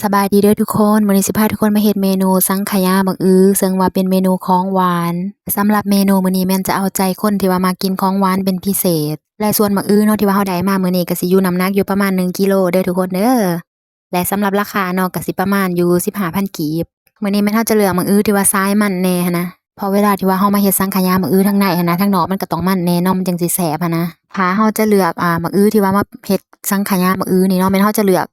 ສະບາຍດີເດີທຸກຄົນ, ມື້ນີ້ຊິພາທຸກຄົນມາເຮັດເມນູສັງຂະຍາໝາກອື ເຊິ່ງວ່າເປັນເມນູຂອງຫວານ. ສຳລັບເມນູມື້ນີ້ແມ່ນຈະເອົາໃຈຄົນທີ່ວ່າມັກກິນຂອງຫວານເປັນພິເສດ ແລະ ສ່ວນໝາກອືເນາະ ທີ່ວ່າເຮົາໄດ້ມາມື້ນີ້ກໍຊິຢູ່ນ້ຳໜັກຢູ່ປະມານໜຶ່ງກິໂລເດີທຸກຄົນເດີ. ແລະ ສຳລັບລາຄາເນາະ ກໍຊິປະມານຢູ່ສິບຫ້າພັນກີບ. ມື້ນີ້ແມ່ນເຮົາຈະເລືອກໝາກອືທີ່ວ່າສາຍມັນແດ່ຫັ້ນນະ, ເພາະເວລາທີ່ວ່າເຮົາມາເຮັດສັງຂະຍາໝາກອືທາງໃນຫັ້ນນະ ທາງນອກມັນກໍຕ້ອງມັນແດ່ເນາະ ມັນຈັ່ງຊິແຊບຫັ້ນນະ. ຖ້າເຮົາຈະເລືອກ ອ່າ ໝາກອືທີ່ວ່າມາເຮັດສັງຂະຍາໝາກອືນີ້ເນາະ ແມ່ນເຮົາຈະເລືອກ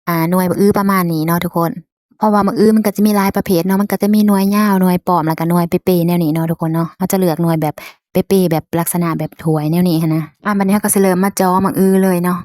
ອ່າ ໜ່ວຍໝາກອືປະມານນີ້ເນາະທຸກຄົນ. ເພາະວ່າໝາກອືມັນກໍຈະມີຫຼາຍປະເພດເນາະ, ມັນກໍຈະມີໜ່ວຍຍາວ, ໜ່ວຍປ້ອມ ແລ້ວກໍໜ່ວຍເປເປແນວນີ້ເນາະທຸກຄົນເນາະ. ເຮົາຈະເລືອກໜ່ວຍແບບເປເປ ແບບລັກສະນະແບບຖ້ວຍແນວນີ້ຫັ້ນນະ. ອ່າ ບັດນີ້ເຮົາກໍຊິເລີ່ມມາເຈາະໝາກອືເລີຍເນາະ.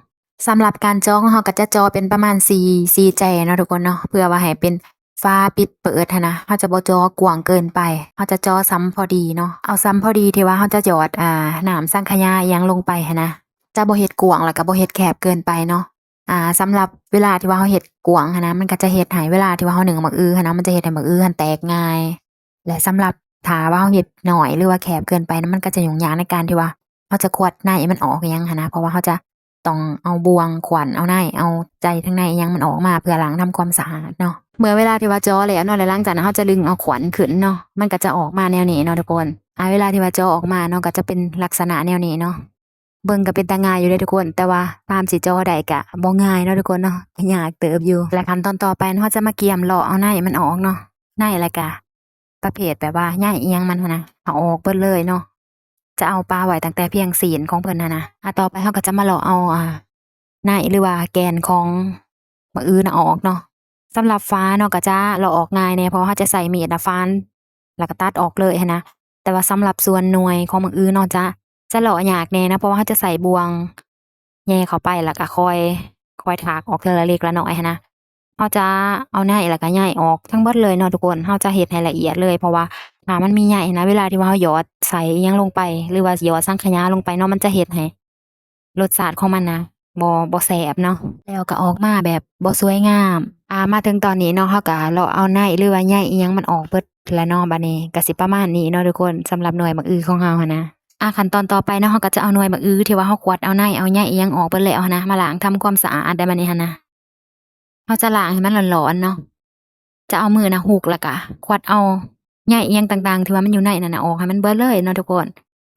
ສຳລັບການເຈາະຂອງເຮົາກໍຈະເຈາະເປັນປະມານສີ່ ສີ່ແຈເນາະທຸກຄົນເນາະ, ເພື່ອວ່າໃຫ້ເປັນຝາປິດເປີດຫັ້ນນະ. ເຮົາຈະບໍ່ເຈາະກວ້າງເກີນໄປ, ເຮົາຈະເຈາະສ່ຳພໍດີເນາະ, ເອົາສ່ຳພໍດີທີ່ວ່າເຮົາຈະຫຍອດ ອ່າ ນ້ຳສັງຂະຍາອີ່ຫຍັງລົງໄປຫັ້ນນະ. ຈະບໍ່ເຮັດກວ້າງ ແລ້ວກໍບໍ່ເຮັດແຄບເກີນໄປເນາະ. ອ່າ ສຳລັບເວລາທີ່ວ່າເຮົາເຮັດກວ້າງຫັ້ນນະ ມັນກໍຈະເຮັດໃຫ້ເວລາທີ່ວ່າເຮົາໜຶ້ງໝາກອືຫັ້ນນະ ມັນຈະເຮັດໃຫ້ໝາກອືຫັ້ນແຕກງ່າຍ. ແລະ ສຳລັບຖ້າວ່າເຮົາເຮັດໜ້ອຍ ຫຼືວ່າແຄບເກີນໄປນະ ມັນກໍຈະຫຍຸ້ງຍາກໃນການທີ່ວ່າເຮົາຈະຂວັດໃນມັນອອກອີ່ຫຍັງຫັ້ນນະ, ເພາະວ່າເຮົາຈະຕ້ອງເອົາບ່ວງຂວັນເອົາໃນ ເອົາໃຈທາງໃນອີ່ຫຍັງມັນອອກມາ ເພື່ອລ້າງທຳຄວາມສະອາດເນາະ. ເມື່ອເວລາທີ່ວ່າເຈາະແລ້ວເນາະ ແລະ ຫຼັງຈາກນັ້ນເຮົາຈະດຶງເອົາຂວັນຂຶ້ນເນາະ, ມັນກໍຈະອອກມາແນວນີ້ເນາະທຸກຄົນ. ອາ ເວລາທີ່ວ່າເຈາະອອກມາເນາະ ກໍຈະເປັນລັກສະນະແນວນີ້ເນາະ. ເບິ່ງກໍເປັນຕາງ່າຍຢູ່ເດ້ທຸກຄົນ, ແຕ່ວ່າຕາມຊິເຈາະໄດ້ກະບໍ່ງ່າຍເນາະທຸກຄົນເນາະ, ຍາກເຕີບຢູ່. ແລະຂັ້ນຕອນຕໍ່ໄປເຮົາຈະມາກຽມເລາະເອົາໃນມັນອອກເນາະ, ໃນ ແລ້ວກະປະເພດແບບວ່າໃຍອີ່ຫຍັງມັນຫັ້ນນະ ເອົາອອກເບິດເລີຍເນາະ. ຈະເອົາປະໄວ້ຕັ້ງແຕ່ພຽງຊີ້ນຂອງເພິ່ນຫັ້ນນະ. ອາ ຕໍ່ໄປເຮົາກໍຈະມາເລາະເອົາ ອາ ໃນ ຫຼືວ່າແກ່ນຂອງໝາກອືນະອອກເນາະ. ສຳລັບຝາເນາະ ກໍຈະເລາະອອກງ່າຍແດ່ ເພາະວ່າເຮົາຈະໃຊ້ມີດນະຟັນ ແລ້ວກໍຕັດອອກເລີຍຫັ້ນນະ. ແຕ່ວ່າສຳລັບສ່ວນໜ່ວຍຂອງໝາກອືເນາະ ຈະ ຈະເລາະຍາກແດ່ນະ ເພາະວ່າເຮົາຈະໃຊ້ບ່ວງແຍ່ເຂົ້າໄປ ແລ້ວກໍຄ່ອຍ ຄ່ອຍຖາກອອກເທື່ອລະເລັກລະນ້ອຍຫັ້ນນະ. ເຮົາຈະເອົາໃນ ແລ້ວກໍໃຍອອກທັງເບິດເລີຍເນາະທຸກຄົນ. ເຮົາຈະເຮັດໃຫ້ລະອຽດເລີຍ ເພາະວ່າຖ້າມັນມີໃຍຫັ້ນນະ ເວລາທີ່ວ່າເຮົາຫຍອດໃສ່ອີ່ຫຍັງລົງໄປ ຫຼືວ່າຫຍອດສັງຂະຫຍາລົງໄປເນາະ ມັນຈະເຮັດໃຫ້ ລົດຊາດຂອງມັນນະ ບໍ່ ບໍ່ແຊບເນາະ ແລ້ວກໍອອກມາແບບບໍ່ສວຍງາມ. ອາ ມາເຖິງຕອນນີ້ເນາະ ເຮົາກໍເລາະເອົາໃນ ຫຼືວ່າໃຍອີ່ຫຍັງມັນອອກເບິດແລ້ວເນາະ. ບັດນີ້ກໍຊິປະມານນີ້ເນາະທຸກຄົນ ສຳລັບໜ່ວຍໝາກອືຂອງເຮົາຫັ້ນນະ. ອາ ຂັ້ນຕອນຕໍ່ໄປເນາະ ເຮົາກໍຈະເອົາໜ່ວຍໝາກອືທີ່ວ່າເຮົາຂວັດເອົາໃນ ເອົາໃຍອີ່ຫຍັງອອກເບິດແລ້ວຫັ້ນນະ ມາລ້າງທຳຄວາມສະອາດໄດ້ບັດນີ້ຫັ້ນນະ. ເຮົາຈະລ້າງໃຫ້ມັນຮ້ອນໆເນາະ. ຈະເອົາມືນະຫຸກ ແລ້ວກະຂວັດເອົາໃຍອີ່ຫຍັງຕ່າງໆ ທີ່ວ່າມັນຢູ່ໃນນັ້ນນະ ອອກໃຫ້ມັນເບິດເລີຍເນາະທຸກຄົນ.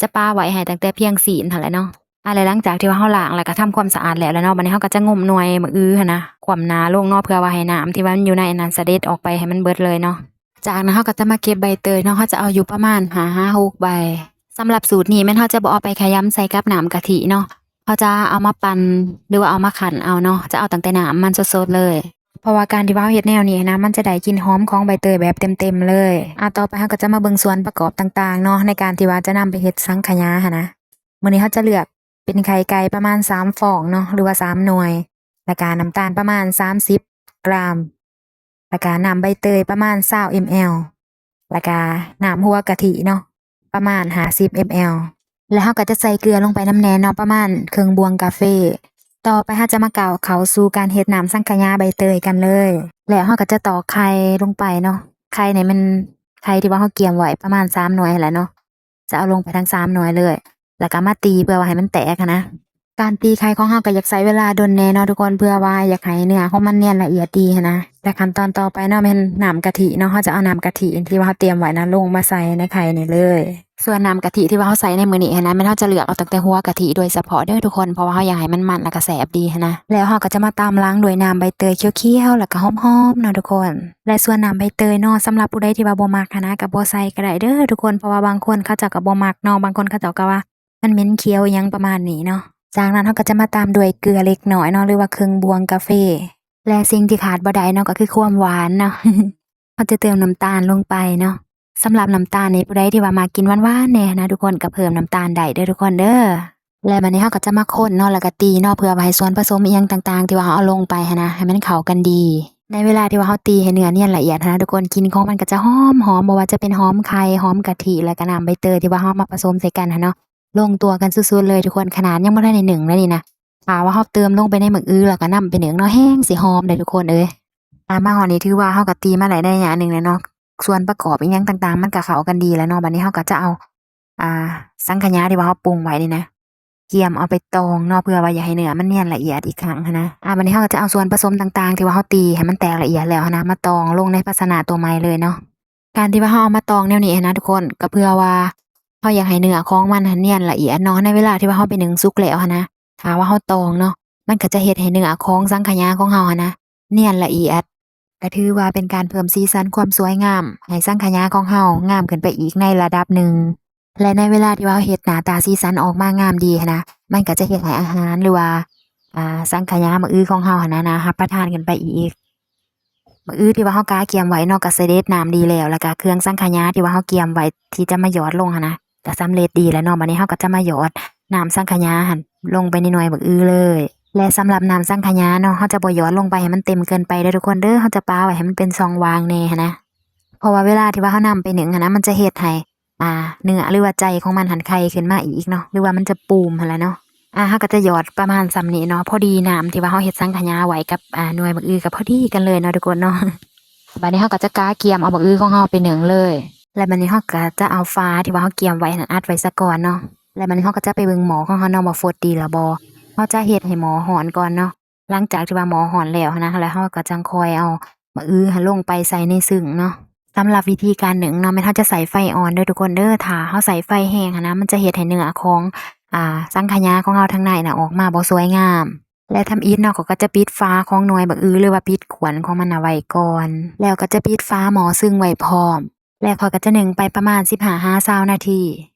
ຈະປະໄວ້ໃຫ້ຕັ້ງແຕ່ພຽງຊີ້ນຫັ້ນແຫຼະເນາະ. ອາ ແລະ ຫຼັງຈາກທີ່ວ່າເຮົາລ້າງ ແລ້ວກະທຳຄວາມສະອາດແລ້ວແຫຼະເນາະ, ບັດນີ້ເຮົາກໍຈະງົມໜ່ວຍໝາກອືຫັ້ນນະ ຂວ້ຳໜ້າລົງເນາະ ເພື່ອວ່າໃຫ້ນ້ຳທີ່ວ່າມັນຢູ່ໃນນັ້ນສະເດັດອອກໄປໃຫ້ມັນເບິດເລີຍເນາະ. ຈາກນັ້ນເຮົາກໍຈະມາເກັບໃບເຕີຍເນາະ, ເຮົາຈະເອົາຢູ່ປະມານຫ້າຫາຫົກໃບ. ສຳລັບສູດນີ້ແມ່ນເຮົາຈະບໍ່ເອົາໄປຂະຫຍຳໃສ່ກັບນ້ຳກະທິເນາະ, ເຮົາຈະເອົາມາປັ່ນ ຫຼືວ່າເອົາມາຄັ້ນເອົາເນາະ, ຈະເອົາຕັ້ງແຕ່ນ້ຳມັນສົດໆເລີຍ. ເພາະວ່າການທີ່ວ່າເຮົາເຮັດແນວນີ້ນະ ມັນຈະໄດ້ກິ່ນຫອມຂອງໃບເຕີຍແບບເຕັມໆເລີຍ. ອາ ຕໍ່ໄປເຮົາກໍຈະມາເບິ່ງສ່ວນປະກອບຕ່າງໆເນາະ ໃນການທີ່ວ່າຈະນຳໄປເຮັດສັງຂະຫຍາຫັ້ນນະ. ມື້ນີ້ເຮົາຈະເລືອກເປັນໄຂ່ໄກ່ປະມານສາມຟອງເນາະ ຫຼືວ່າສາມໜ່ວຍ, ແລ້ວກະນ້ຳຕານປະມານສາມສິບກຣາມ, ແລ້ວກະນ້ຳໃບເຕີຍປະມານຊາວເອັມແອລ, ແລ້ວກະນ້ຳຫົວກະທິເນາະ ປະມານຫ້າສິບເອັມແອລ ແລະ ເຮົາກໍຈະໃສ່ເກືອລົງໄປນຳແດ່ເນາະ ປະມານເຄິ່ງບ່ວງກາເຟ. ຕໍ່ໄປເຮົາຈະມາກ້າວເຂົ້າສູ່ການເຮັດນ້ຳສັງຂະຫຍາໃບເຕີຍກັນເລີຍ. ແລ້ວເຮົາກໍຈະຕອກໄຂ່ລົງໄປເນາະ, ໄຂ່ນີ້ແມ່ນໄຂ່ທີ່ວ່າເຮົາກຽມໄວ້ປະມານສາມໜ່ວຍຫັ້ນແຫຼະເນາະ, ຈະເອົາລົງໄປທັງສາມໜ່ວຍເລີຍ ແລ້ວກໍມາຕີເພື່ອວ່າໃຫ້ມັນແຕກຫັ້ນນະ. ການຕີໄຂ່ຂອງເຮົາກໍຢາກໃຊ້ເວລາດົນແດ່ເນາະທຸກຄົນ ເພື່ອວ່າຢາກໃຫ້ເນື້ອຂອງມັນນຽນລະອຽດດີຫັ້ນນະ. ແລະ ຂັ້ນຕອນຕໍ່ໄປເນາະ ແມ່ນນ້ຳກະທິເນາະ, ເຮົາຈະເອົານ້ຳກະທິທີ່ວ່າເຮົາຕຽມໄວ້ນະ ລົງມາໃສ່ໃນໄຂ່ນີ້ເລີຍ. ສ່ວນນ້ຳກະທິທີ່ວ່າເຮົາໃສ່ໃນມື້ນີ້ຫັ້ນນະ ແມ່ນເຮົາຈະເລືອກເອົາຕັ້ງແຕ່ຫົວກະທິໂດຍສະເພາະເດີທຸກຄົນ, ເພາະວ່າເຮົາຢາກໃຫ້ມັນມັນ ແລ້ວກໍແຊບດີຫັ້ນນະ. ແລ້ວເຮົາກໍຈະມາຕາມຫຼັງດ້ວຍນ້ຳໃບເຕີຍຂຽວໆ ແລ້ວກໍຫອມໆເນາະທຸກຄົນ. ແລະ ສ່ວນນ້ຳໃບເຕີຍເນາະ ສຳລັບຜູ້ໃດທີ່ວ່າບໍ່ມັກຫັ້ນນະ ກໍບໍ່ໃສ່ກໍໄດ້ເດີທຸກຄົນ, ເພາະວ່າບາງຄົນເຂົາເຈົ້າກໍບໍ່ມັກເນາະ, ບາງຄົນເຂົາເຈົ້າກໍວ່າ ມັນເໝັນຂຽວອີ່ຫຍັງປະມານນີ້ເນາະ. ຈາກນັ້ນເຮົາກໍຈະມາຕາມດ້ວຍເກືອເລັກນ້ອຍເນາະ ຫຼືວ່າເຄິ່ງບ່ວງກາເຟ. ແລະ ສິ່ງທີ່ຂາດບໍ່ໄດ້ເນາະ ກໍຄືຄວາມຫວານເນາະ, ເຮົາຈະເຕີມນ້ຳຕານລົງໄປເນາະ. ສຳລັບນ້ຳຕານນີ້ ຜູ້ໃດທີ່ວ່າມັກກິນຫວານໆແດ່ນະທຸກຄົນ ກໍເພີ່ມນ້ຳຕານໄດ້ເດີທຸກຄົນເດີ. ແລະ ບັດນີ້ເຮົາກໍຈະມາຄົນເນາະ ແລ້ວກໍຕີເນາະ ເພື່ອວ່າໃຫ້ສ່ວນປະສົມອີ່ຫຍັງຕ່າງໆ ທີ່ວ່າເຮົາເອົາລົງໄປຫັ້ນນະ ໃຫ້ມັນເຂົ້າກັນດີ. ໃນເວລາທີ່ວ່າເຮົາຕີໃຫ້ເນື້ອນຽນລະອຽດຫັ້ນນະທຸກຄົນ ກິ່ນຂອງມັນກໍຈະຫອມໆ ບໍ່ວ່າຈະເປັນຫອມໄຂ່ ຫອມກະທິ ແລ້ວກໍນ້ຳໃບເຕີຍທີ່ວ່າເຮົາເອົາມາປະສົມໃສ່ກັນຫັ້ນເນາະ. ລົງຕົວກັນສຸດໆເລີຍທຸກຄົນ, ຂະໜາດຍັງບໍ່ທັນໄດ້ໜຶ້ງເລີຍນີ້ນະ, ຖ້າວ່າເຮົາເຕີມລົງໄປໃນໝາກອື ແລ້ວກໍນຳໄປໜຶ້ງເນາະ ແຮງຊິຫອມເລີຍທຸກຄົນເອີຍ. ອ່າ ມາຮອດນີ້ຖືວ່າເຮົາກໍຕີມາໄດ້ໄລຍະໜຶ່ງແລ້ວເນາະ, ສ່ວນປະກອບອີ່ຫຍັງຕ່າງໆ ມັນກໍເຂົ້າກັນດີແລ້ວເນາະ. ບັດນີ້ເຮົາກໍຈະເອົາ ອ່າ ສັງຂະຫຍາທີ່ວ່າເຮົາປຸງໄວ້ນີ້ນະ ກຽມເອົາໄປຕອງເນາະ ເພື່ອວ່າຢາກໃຫ້ເນື້ອມັນນຽນລະອຽດອີກຄັ້ງຫັ້ນນະ. ອາ ບາດນີ້ເຮົາກໍຈະເອົາສ່ວນປະສົມຕ່າງໆ ທີ່ວ່າເຮົາຕີໃຫ້ມັນແຕກລະອຽດແລ້ວຫັ້ນນະ ມາຕອງລົງໃນພາຊະນະຕົວໃໝ່ເລີຍເນາະ. ການທີ່ວ່າເຮົາເອົາມາຕອງແນວນີ້ຫັ້ນນະທຸກຄົນ ກໍເພື່ອວ່າເຮົາຢາກໃຫ້ເນື້ອຂອງມັນຫັ້ນນຽນລະອຽດເນາະ ໃນເວລາທີ່ວ່າເຮົາໄປໜຶ້ງສຸກແລ້ວຫັ້ນນະ. ຖ້າວ່າເຮົາຕອງເນາະ ມັນກໍຈະເຮັດໃຫ້ເນື້ອຂອງສັງຂະຫຍາຂອງເຮົາຫັ້ນນະ ນຽນລະອຽດ ກໍຖືວ່າເປັນການເພີ່ມສີສັນຄວາມສວຍງາມໃຫ້ສັງຂະຫຍາຂອງເຮົາງາມຂຶ້ນໄປອີກໃນລະດັບໜຶ່ງ. ແລະ ໃນເວລາທີ່ວ່າເຮົາເຮັດໜ້າຕາສີສັນອອກມາງາມດີຫັ້ນນະ ມັນກໍຈະເຮັດໃຫ້ອາຫານ ຫຼືວ່າ ອາ ສັງຂະຫຍາໝາກອືຂອງເຮົາຫັ້ນນະ ໜ້າຮັບປະທານຂຶ້ນໄປອີກ. ໝາກອືທີ່ວ່າເຮົາກະກຽມໄວ້ເນາະ ກໍສະເດັດນ້ຳດີແລ້ວ ແລ້ວກະເຄື່ອງສັງຂະຫຍາທີ່ວ່າເຮົາກຽມໄວ້ທີ່ຈະມາຢອດລົງຫັ້ນນະ ກໍສຳເລັດດີແລ້ວເນາະ. ບາດນີ້ເຮົາກໍຈະມາຢອດນ້ຳສັງຂະຫຍາຫັ້ນລົງໄປໃນໜ່ວຍໝາກອືເລີຍ. ແລະ ສຳລັບນ້ຳສັງຂະຫຍາເນາະ ເຮົາຈະບໍ່ຢອດລົງໄປໃຫ້ມັນເຕັມເກີນໄປເດີທຸກຄົນເດີ ເຮົາຈະປະໄວ້ໃຫ້ມັນເປັນຊ່ອງວ່າງແດ່ຫັ້ນນະ. ເພາະວ່າເວລາທີ່ວ່າເຮົານຳໄປໜຶ້ງຫັ້ນນະ ມັນຈະເຮັດໃຫ້ ອ່າ ເນື້ອ ຫຼືວ່າໄຈຂອງມັນຫັ້ນໄຂ່ຂຶ້ນມາອີກເນາະ ຫຼືວ່າມັນຈະປູມຫັ້ນແຫຼະເນາະ. ອ່າ ເຮົາກໍຈະຢອດປະມານສ່ຳນີ້ເນາະ ພໍດີນ້ຳທີ່ວ່າເຮົາເຮັດສັງຂະຫຍາໄວ້ກັບ ອ່າ ໜ່ວຍໝາກອືກໍພໍດີກັນເລີຍເນາະທຸກຄົນເນາະ. ບາດນີ້ເຮົາກໍຈະກະກຽມເອົາໝາກອືຂອງເຮົາໄປໜຶ້ງເລີຍ ແລະ ບາດນີ້ເຮົາກໍຈະເອົາຝາທີ່ວ່າເຮົາກຽມໄວ້ຫັ້ນອັດໄວ້ສາກ່ອນເນາະ. ແລະ ບາດນີ້ເຮົາກໍຈະໄປເບິ່ງໝໍ້ຂອງເຮົາເນາະວ່າຟົດດີແລ້ວບໍ່. ເຮົາຈະເຮັດໃຫ້ໝໍ້ຮ້ອນກ່ອນເນາະ. ຫຼັງຈາກທີ່ວ່າໝໍ້ຮ້ອນແລ້ວຫັ້ນນະ ແລ້ວເຮົາກໍຈັ່ງຄ່ອຍເອົາໝາກອືຫັ້ນລົງໄປໃສ່ໃນຊຶ້ງເນາະ. ສຳລັບວິທີການໜຶ້ງເນາະ ແມ່ນເຮົາຈະໃຊ້ໄຟອ່ອນເດີທຸກຄົນເດີ. ຖ້າເຮົາໃຊ້ໄຟແຮງຫັ້ນນະ ມັນຈະເຮັດໃຫ້ເນື້ອຂອງ ອ່າ ສັງຂະຫຍາຂອງເຮົາທາງໃນນະ ອອກມາບໍ່ສວຍງາມ. ແລະ ທຳອິດເນາະ ຂ້ອຍກໍຈະປິດຝາຂອງໜ່ວຍໝາກອື ຫຼືວ່າປິດຂວັນຂອງມັນນະໄວ້ກ່ອນ ແລ້ວກໍຈະປິດຝາໝໍ້ຊຶ້ງໄວ້ພ້ອມ. ແລ້ວຂ້ອຍກໍຈະໜຶ້ງໄປປະມານສິບຫ້າຫາຊາວນາທີ.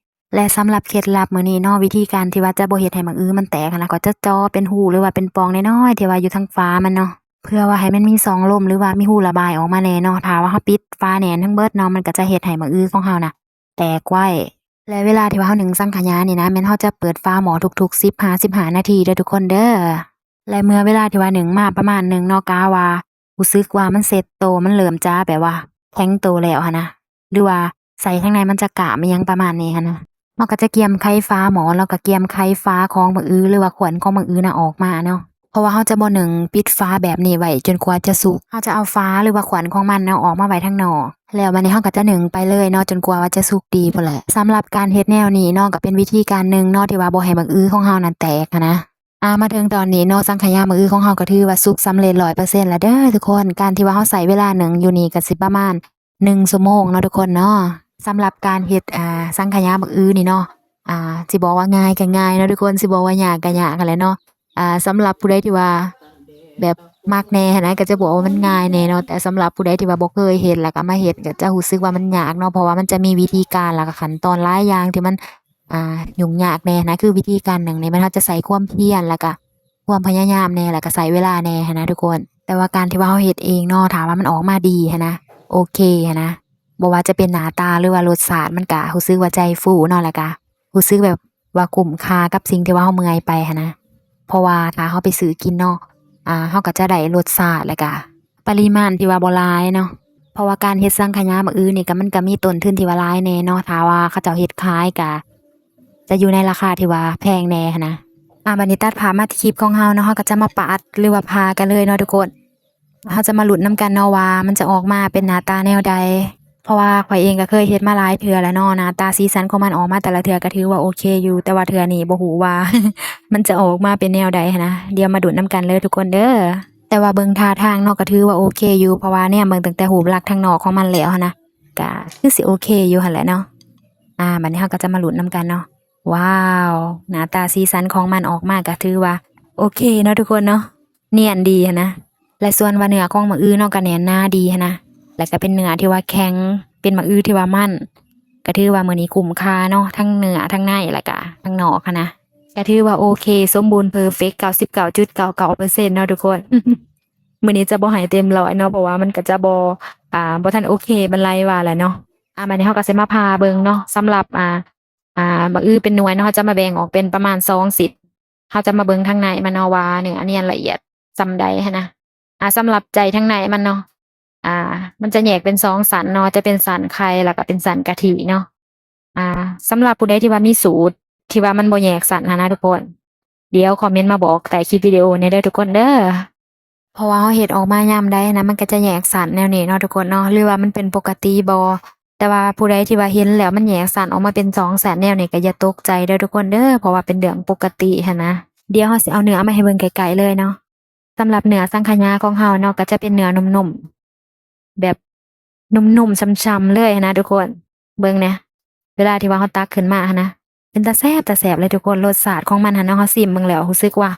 ແລະ ສຳລັບເຄັດລັບມື້ນີ້ເນາະ ວິທີການທີ່ວ່າຈະບໍ່ເຮັດໃຫ້ໝາກອືມັນແຕກຫັ້ນນະ ກໍຈະເຈາະເປັນຮູ ຫຼືວ່າເປັນປ່ອງນ້ອຍໆ ທີ່ວ່າຢູ່ທາງຝາມັນເນາະ ເພື່ອວ່າໃຫ້ມັນມີຊ່ອງລົມ ຫຼືວ່າມີຮູລະບາຍອອກມາແດ່ເນາະ. ຖ້າວ່າເຮົາປິດຝາແໜ້ນທັງເບິດເນາະ ມັນກໍຈະເຮັດໃຫ້ໝາກອືຂອງເຮົານະແຕກໄວ. ແລະ ເວລາທີ່ວ່າເຮົາໜຶ້ງສັງຂະຫຍານີ້ນະ ແມ່ນເຮົາຈະເປີດຝາໝໍ້ທຸກໆສິບຫາສິບຫ້ານາທີເດີທຸກຄົນເດີ. ແລະ ເມື່ອເວລາທີ່ວ່າໜຶ້ງມາປະມານໜຶ່ງເນາະ ກະວ່າ ຮູ້ສຶກວ່າມັນເຊັດໂຕ ມັນເລີ່ມຈະແບບວ່າແຂງໂຕແລ້ວຫັ້ນນະ ຫຼືວ່າໄສ້ທາງໃນມັນຈະກາມອີ່ຫຍັງປະມານນີ້ຫັ້ນນະ ເຮົາກໍຈະກຽມໄຂຝາໝໍ້ ແລ້ວກໍກຽມໄຂຝາຂອງໝາກອື ຫຼືວ່າຂວັນຂອງໝາກອືນະອອກມາເນາະ. ເພາະວ່າເຮົາຈະບໍ່ໜຶ້ງປິດຝາແບບນີ້ໄວ້ຈົນກວ່າຈະສຸກ. ເຮົາຈະເອົາຝາ ຫຼືວ່າຂວັນຂອງມັນເນາະ ອອກມາໄວ້ທາງນອກ ແລ້ວບາດນີ້ເຮົາກໍຈະໜຶ້ງໄປເລີຍເນາະ ຈົນກວ່າວ່າຈະສຸກດີພຸ້ນແຫຼະ. ສຳລັບການເຮັດແນວນີ້ເນາະ ກໍເປັນວິທີການໜຶ່ງເນາະ ທີ່ວ່າບໍ່ໃຫ້ໝາກອືຂອງເຮົານັ້ນແຕກຫັ້ນນະ. ອາ ມາເຖິງຕອນນີ້ເນາະ ສັງຂະຫຍາໝາກອືຂອງເຮົາກໍຖືວ່າສຸກສຳເລັດຮ້ອຍເປີເຊັນແລ້ວເດີທຸກຄົນ. ການທີ່ວ່າເຮົາໃຊ້ເວລາໜຶ້ງຢູ່ນີ້ກໍຊິປະມານໜຶ່ງຊົ່ວໂມງເນາະທຸກຄົນເນາະ. ສຳລັບການເຮັດ ອາ ສັງຂະຫຍາໝາກອືນີ້ເນາະ ອາ ຊິບອກວ່າງ່າຍກໍງ່າຍເນາະທຸກຄົນ ຊິບອກວ່າຍາກກໍຍາກຫັ້ນແຫຼະເນາະ. ອາ ສຳລັບຜູ້ໃດທີ່ວ່າແບບມັກແນ່ຫັ້ນນະ ກໍຈະບອກວ່າມັນງ່າຍແນ່ເນາະ ແຕ່ສຳລັບຜູ້ໃດທີ່ວ່າບໍ່ເຄີຍເຮັດ ແລ້ວກໍມາເຮັດ ກໍຈະຮູ້ສຶກວ່າມັນຍາກເນາະ ເພາະວ່າມັນຈະມີວິທີການ ແລ້ວກໍຂັ້ນຕອນຫຼາຍຢ່າງທີ່ມັນ ອ່າ ຫຍຸ້ງຍາກແນ່ນະ ຄືວິທີການໜຶ້ງນີ້ ແມ່ນເຮົາຈະໃຊ້ຄວາມພຽນ ແລ້ວກະຄວາມພະຍາຍາມແນ່ ແລ້ວກະໃຊ້ເວລາແນ່ຫັ້ນນະທຸກຄົນ. ແຕ່ວ່າການທີ່ວ່າເຮົາເຮັດເອງເນາະ ຖ້າວ່າມັນອອກມາດີຫັ້ນນະ ໂອເຄຫັ້ນນະ ບໍ່ວ່າຈະເປັນໜ້າຕາ ຫຼືວ່າລົດຊາດ ມັນກະຮູ້ສຶກວ່າໃຈຟູເນາະ ແລ້ວກະຮູ້ສຶກແບບວ່າຄຸ້ມຄ່າກັບສິ່ງທີ່ວ່າເຮົາເມື່ອຍໄປຫັ້ນນະ. ເພາະວ່າຖ້າເຮົາໄປຊື້ກິນເນາະ ອ່າ ເຮົາກໍຈະໄດ້ລົດຊາດ ແລ້ວກະ ປະລິມານທີ່ວ່າບໍ່ຫຼາຍເນາະ ເພາະວ່າການເຮັດສັງຂະຫຍາໝາກອືນີ້ກະ ມັນກະມີຕົ້ນທຶນທີ່ວ່າຫຼາຍແນ່ເນາະ. ຖ້າວ່າເຂົາເຈົ້າເຮັດຂາຍກະຈະຢູ່ໃນລາຄາທີ່ວ່າແພງແນ່ຫັ້ນນະ. ອາ ບາດນີ້ຕັດພາບມາທີ່ຄລິບຂອງເຮົາເນາະ ເຮົາກະຈະມາປາດ ຫຼືວ່າຜ່າກັນເລີຍເນາະທຸກຄົນ. ເຮົາຈະມາລຸ້ນນຳກັນເນາະວ່າມັນຈະອອກມາເປັນໜ້າຕາແນວໃດ ເພາະວ່າຂ້ອຍເອງກະເຄີຍເຮັດມາຫຼາຍເທື່ອແລ້ວເນາະ ໜ້າຕາສີສັນຂອງມັນອອກມາແຕ່ລະເທື່ອກະຖືວ່າໂອເຄຢູ່ ແຕ່ວ່າເທື່ອນີ້ບໍ່ຮູ້ວ່າ ມັນຈະອອກມາເປັນແນວໃດຫັ້ນນະ. ດຽວມາລຸ້ນນຳກັນເລີຍທຸກຄົນເດີ. ແຕ່ວ່າເບິ່ງທ່າທາງເນາະ ກໍຖືວ່າໂອເຄຢູ່ ເພາະວ່າແນມເບິ່ງຕັ້ງແຕ່ຮູບລັກທາງນອກຂອງມັນແລ້ວຫັ້ນນະ ກະຄືຊິໂອເຄຢູ່ຫັ້ນແຫຼະເນາະ. ອາ ບາດນີ້ເຮົາກໍຈະມາລຸ້ນນຳກັນເນາະ. ວ້າວ ໜ້າຕາສີສັນຂອງມັນອອກມາກໍຖືວ່າໂອເຄເນາະທຸກຄົນເນາະ ນຽນດີຫັ້ນນະ. ແລະ ສ່ວນວ່າເນື້ອຂອງໝາກອືເນາະ ກໍແໜ້ນໜາດີຫັ້ນນະ ແລະ ກໍເປັນເນື້ອທີ່ວ່າແຂງ ເປັນໝາກອືທີ່ວ່າມັນ ກໍຖືວ່າມື້ນີ້ຄຸ້ມຄ່າເນາະ ທັງເນື້ອ ທັງໃນ ແລ້ວກະທັງນອກຫັ້ນນະ. ກະຖືວ່າໂອເຄ ສົມບູນເພີເຟັກ ເກົ້າສິບເກົ້າຈຸດເກົ້າເກົ້າເປີເຊັນເນາະທຸກຄົນ. ມື້ນີ້ຈະບໍ່ໃຫ້ເຕັມຮ້ອຍເນາະ ເພາະວ່າມັນກະຈະບໍ່ ອ່າ ບໍ່ທັນໂອເຄປານໃດວ່າແຫຼະເນາະ. ອ່າ ບາດນີ້ເຮົາກະຊິມາຜ່າເບິ່ງເນາະ ສຳລັບ ອ່າ ອ່າ ໝາກອືເປັນໜ່ວຍເນາະ ເຮົາຈະມາແບ່ງອອກເປັນປະມານສອງຊິດ. ເຮົາຈະມາເບິ່ງທາງໃນມັນເນາະວ່າເນື້ອນຽນລະອຽດສ່ຳໃດຫັ້ນນະ. ອ່າ ສຳລັບໃຈທາງໃນມັນເນາະ ອ່າ ມັນຈະແຍກເປັນສອງຊັ້ນເນາະ ຈະເປັນຊັ້ນໄຂ່ ແລ້ວກະເປັນຊັ້ນກະທິເນາະ. ອ່າ ສຳລັບຜູ້ໃດທີ່ວ່າມີສູດທີ່ວ່າມັນບໍ່ແຍກຊັ້ນຫັ້ນນະທຸກຄົນ ດຽວຄອມເມັນມາບອກໃຕ້ຄລິບວິດີໂອແດ່ເດີທຸກຄົນເດີ. ເພາະວ່າເຮົາເຮັດອອກມາຍາມໃດຫັ້ນນະ ມັນກະຈະແຍກຊັ້ນແນວນີ້ເນາະທຸກຄົນເນາະ ຫຼືວ່າມັນເປັນປົກກະຕິບໍ່ ແຕ່ວ່າຜູ້ໃດທີ່ວ່າເຫັນແລ້ວມັນແຍກຊັ້ນອອກມາເປັນສອງຊັ້ນແນວນີ້ ກໍຢ່າຕົກໃຈເດີທຸກຄົນເດີ ເພາະວ່າເປັນເລື່ອງປົກກະຕິຫັ້ນນະ. ດຽວເຮົາຊິເອົາເນື້ອມາໃຫ້ເບິ່ງໃກ້ໆເລີຍເນາະ. ສຳລັບເນື້ອສັງຂະຫຍາຂອງເຮົາເນາະ ກໍຈະເປັນເນື້ອນຸ້ມໆ ແບບນຸ້ມໆ ຊ່ຳໆ ເລີຍຫັ້ນນະທຸກຄົນ. ເບິ່ງແດ່ ເວລາທີ່ວ່າເຮົາຕັກຂຶ້ນມາຫັ້ນນະ ເປັນຕາແຊບ ຕາແຊບເລີຍທຸກຄົນ. ລົດຊາດຂອງມັນຫັ້ນເນາະ ເຮົາຊີມເບິ່ງແລ້ວຮູ້ສຶກວ່າ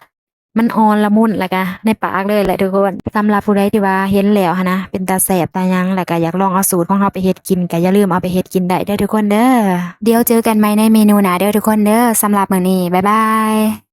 ມັນອ່ອນລະມຸນ ແລ້ວກະໃນປາກເລີຍແຫຼະທຸກຄົນ. ສຳລັບຜູ້ໃດທີ່ວ່າເຫັນແລ້ວຫັ້ນນະ ເປັນຕາແຊບຕາຫຍັງ ແລ້ວກະຢາກລອງເອົາສູດຂອງເຮົາໄປເຮັດກິນ ກະຢ່າລືມເອົາໄປເຮັດກິນໄດ້ເດີທຸກຄົນເດີ. ດຽວເຈີກັນໃໝ່ໃນເມນູໜ້າເດີທຸກຄົນເດີ. ສຳລັບມື້ນີ້ ບາຍບາຍ.